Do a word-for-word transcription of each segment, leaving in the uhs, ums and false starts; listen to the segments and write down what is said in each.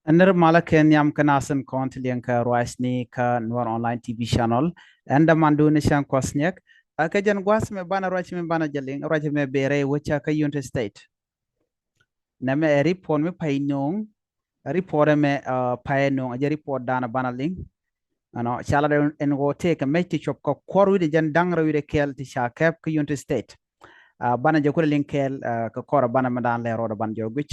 Ɛn nir malä kɛ nhiam kä nasin kɔn ti liɛŋ kä ruacni kä Nuer Online T V channel. Ɛn dämandu ni cäŋ kuɔth niɛk. Ɛ kɛ jɛn gua̱th mɛ banɛ ruac mɛ banɛ jɛ liŋ ruac mɛ bɛ rɛy wecä kä Unity State. Nɛmɛ ɛ report mi pay no̱o̱ŋ. Report ɛmɛ pay no̱o̱ŋ ɛ jɛ report danɛ banɛ liŋ. Ɛnɔ cala dee ɛn ɣöö tëë kɛ mec ti cuɔp kɛ kuɔr wi̱cdɛ jɛn da̱ŋ rɛw wi̱cdɛ kɛɛl ti ca kɛp kä Unity State. Banɛ jɛ kulɛ liŋ kɛɛl kɛ kɔrɛ banɛ mɛ daan lɛ rɔɔdɛ banɛ jɛ guic.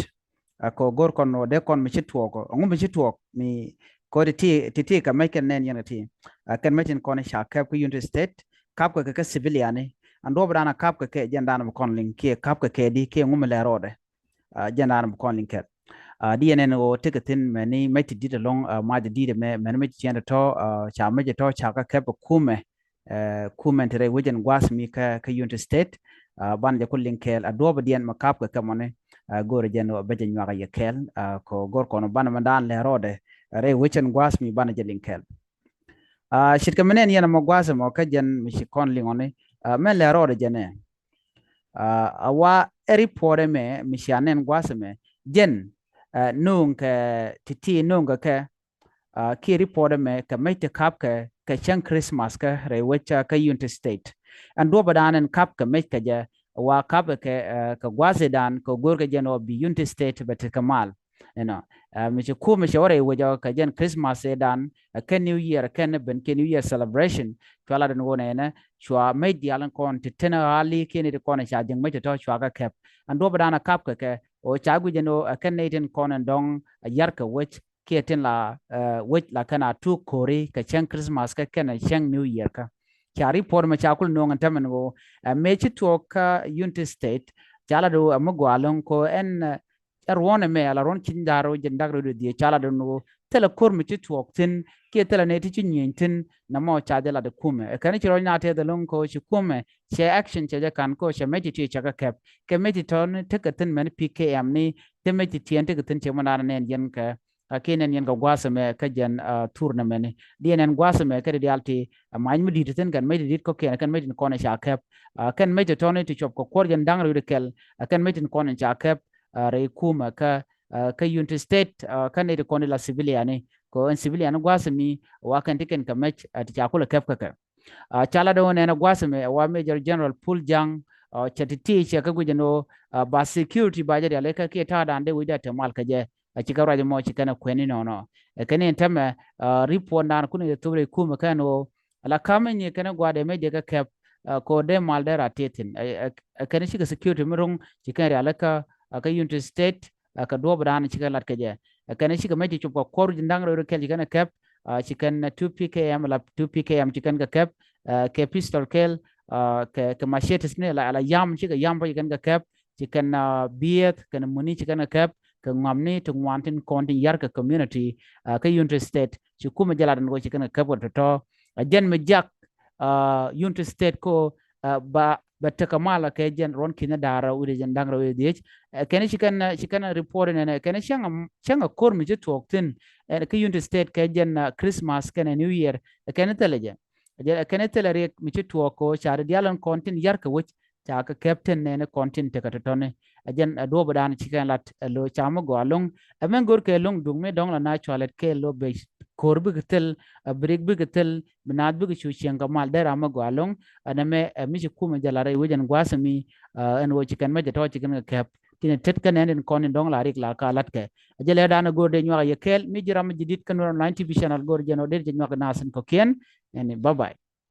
Kɛ go̱r kɔn ɣöö dee kɔn mi ci tuɔɔk ŋu mi ci tuɔɔk mi kɛ ti ti ti kɛ mec kɛn nɛn yɛn kɛ ti. Kɛn mec tin kɔn ca kɛp kä Unity State kap kɛ kɛ kɛ civilian ni. Ɛn duɔp daan kap kɛ kɛ jɛn daan bi kɔn liŋ kiɛ kap kɛ kɛ di kiɛ ŋu mi lɛ rɔɔdɛ. Jɛn daan bi kɔn liŋ kɛl. Di yɛn ɛn ɣöö tekɛ thin mɛni mec ti dit ɛlɔŋ mac ti dit ɛmɛ mɛni mec ti tiɛn tɔ̱ ca mec tɔ̱ ca kä kɛp kumɛ. Kumɛ ti rɛy wecɛn gua̱th mi kä kä Unity State. Banɛ jɛ ku liŋ kɛɛl a duɔp diɛn mɛ kap kɛ kɛ mɔni. Go̱r jɛn ɣöö bɛ jɛ nyuak a yɛ kɛɛl. Kɛ go̱r kɔn banɛ mɛ daan lɛ rɔɔdɛ rɛy wecɛn gua̱th mi banɛ jɛ liŋ kɛɛl. Ce̱tkɛ mi nɛn yɛn ɛmɔ gua̱th ɛmɔ kä jɛn mi ci kɔn liŋɔni mɛn lɛ rɔɔdɛ jɛn ɛ. A wa ɛ report ɛmɛ mi cia nɛn gua̱th ɛmɛ jɛn no̱o̱ŋ kɛ ti̱ti̱ no̱o̱ŋ kɛ kɛ kiɛ report ɛmɛ kɛ mec ti kap kɛ kɛ cäŋ Christmas kä rɛy wecä kä Unity State. Ɛn duɔpɛ daan ɛn kap kɛ mec kɛ jɛ wa kap kɛ kɛ gua̱th ɛ daan kɛ go̱r kɛ jɛn ɣöö bi Unity State bɛ ti kɛ mal. Ɛnɔ mi ci kumɛ cɛ wä rɛy wecä kɛ jɛn Christmas ɛ daan kɛn New Year kɛn ben kɛ New Year celebration. Cua lat ɛn ɣöö nɛnɛ cua mec diaal in kɔn ti tenɛ ɣa̱li kiɛ ni ti kɔn ca ji̱ŋ mec ti tɔ̱ cua kɛ kɛp. Ɛn duɔpɛ daan a kap kɛ kɛ ɣöö ca guic ɛn ɣöö ɛ kɛn nɛy tin kɔn ɛn dɔ̱ŋ a yar kɛ wec kiɛ tin la wec la kɛn a tuk ko̱ri kɛ cäŋ Christmas kɛ kɛn a cäŋ New Year kä. Ca report mɛ ca kul no̱o̱ŋ ɛn tämɛn ɣöö ɛ mëë ci tuɔɔk kä Unity State ca la do ɛ mi gɔaa lo̱ŋ ko ɛn ɛ ruɔ̱n ɛmɛ ala ruɔ̱n cin da̱r wec jɛn dak rɛw dhieec ca la do no̱o̱ŋ thilɛ ko̱r mi ci tuɔɔk thi̱n kiɛ thilɛ nɛy ti ci nyieeny thi̱n. Nɛmɔ ca jɛ lat ɛ kumɛ ɛ kɛn ci rɔ̱c na tɛth ɛlɔ̱ŋ ko ci kumɛ cɛ action cɛ jɛ ka̱n ko cɛ mec ti ti cɛ kɛ kɛp kɛ mec ti tɔ̱ni tekɛ thi̱n mɛn P K M ni. Te mec ti tiɛn tekɛ thi̱n cɛ mɔ naan nɛn yɛn kɛ a kiɛ nɛn yɛn kɛ gua̱a̱th ɛmɛ kä jɛn thur nɛ mɛni. Diɛn ɛn gua̱a̱th ɛmɛ kä di diaal ti ɛ mac mi di̱t thi̱n kɛn mec ti di̱t kɔ̱kiɛn kɛn mec tin kɔn ca kɛp. Kɛn mec ti tɔ̱ni ti cuɔp kɛ kuɔr jɛn da̱ŋ rɛw di kɛl kɛn mec tin kɔn ca kɛp rɛy kumɛ kä kä Unity State kä nɛy ti kɔn di la civilian ni kɛ ɛn civilian ni gua̱a̱th ɛmi wa kɛn ti kɛn kɛ mec ti ca kulɛ kɛp kä kɛ. Ca lat ɣöö nɛn ɛ gua̱a̱th ɛmɛ ɛ wa Major General Pul Jaŋ cɛ ti ti cɛ kä guic ɛn ɣöö ba security ba jɛ rial ikä kiɛ ta̱a̱dan dee wecdɛ te mal kä jɛ. Ɛ ci kɛ ruac ɛmɔ ci kɛn ɛ kuɛn inɔnɔ ɛ kɛn in tämɛ report dan kun ɛ thop rɛy kumɛ kɛn ɣöö ala ka̱m inyi kɛn ɛ gua̱a̱dɛ mec dee kɛ kɛp. Kɛ ɣöö dee mal dee ra tëë thi̱n ɛ kɛn cikɛ security mi ro̱ŋ ci kɛn rial ikä kä Unity State. Kɛ duɔ̱ɔ̱p dan cikɛ lat kɛ jɛ ɛ kɛn cikɛ mec ti cop kɛ kuɔr ji̱n da̱ŋ rɛw ri kɛl ci kɛn ɛ kɛp. Ci kɛn two P K M la two P K M ci kɛn kɛ kɛp kɛ pistol kɛl kɛ kɛ machetes ni ala yam cikɛ yam rɔ ci kɛn kɛ kɛp. Ci kɛn bieth kɛn muni ci kɛn kɛ kɛp kɛ ŋuamni ti ŋuan tin kɔn tin yar kɛ community. Kä Unity State ci kumɛ jɛ lat ni kɔ ci kɛn kɛ kɛp kɛ tɔtɔ. Ɛ jɛn mi jak Unity State ko ba bɛ tekɛ malä kɛ jɛn ruɔn ki̱n da̱rä wi̱dɛ jɛn da̱ŋ rɛw wi̱dɛ dhiec. Kɛn ci kɛn ci kɛn report nɛnɛ kɛn cäŋ a kor mi ci tuɔɔk thi̱n. Kä Unity State kɛ jɛn Christmas kɛn New Year kɛn thilɛ jɛ. Kɛn thilɛ riɛk mi ci tuɔɔk ko ca di dial in kɔn tin yar kɛ wec ca kɛ kɛp tin nɛnɛ kɔn tin tekɛ tɔtɔni. Ɛ jɛn ɛ duɔ̱ɔ̱p dan ci kɛn lat ɛ lo̱ ca mi gɔaa lo̱ŋ. Ɛ mɛn go̱r kɛ lo̱ŋ duŋ mi dɔ̱ŋ la na cua lɛt kɛɛl lo̱ bɛ ko̱r bikɛ thil ɛ birik bikɛ thil bi naath bikɛ cu cieŋ kɛ mal dee ram mi gɔaa lo̱ŋ. Ɛn ɛmɛ ɛ mi ci kumɛ jɛ la rɛy wec ɛn gua̱a̱th ɛmi ɛn ɣöö ci kɛn mɛ jɛ tɔ̱ ci kɛn kɛ kɛp. Tin ɛ tet kɛn ɛn in kɔn in dɔ̱ŋ la rik la ka lat kɛ ɛ jɛ lɛ dan ɛ go̱r dee nyuak ɛ yɛ kɛɛl mi ji̱ ram mi ji̱ dit kä Nuer Online T V channel go̱r jɛ nɔ dee jɛ nyuak ɛ nath in kɔ̱kiɛn. Ɛn bye bye.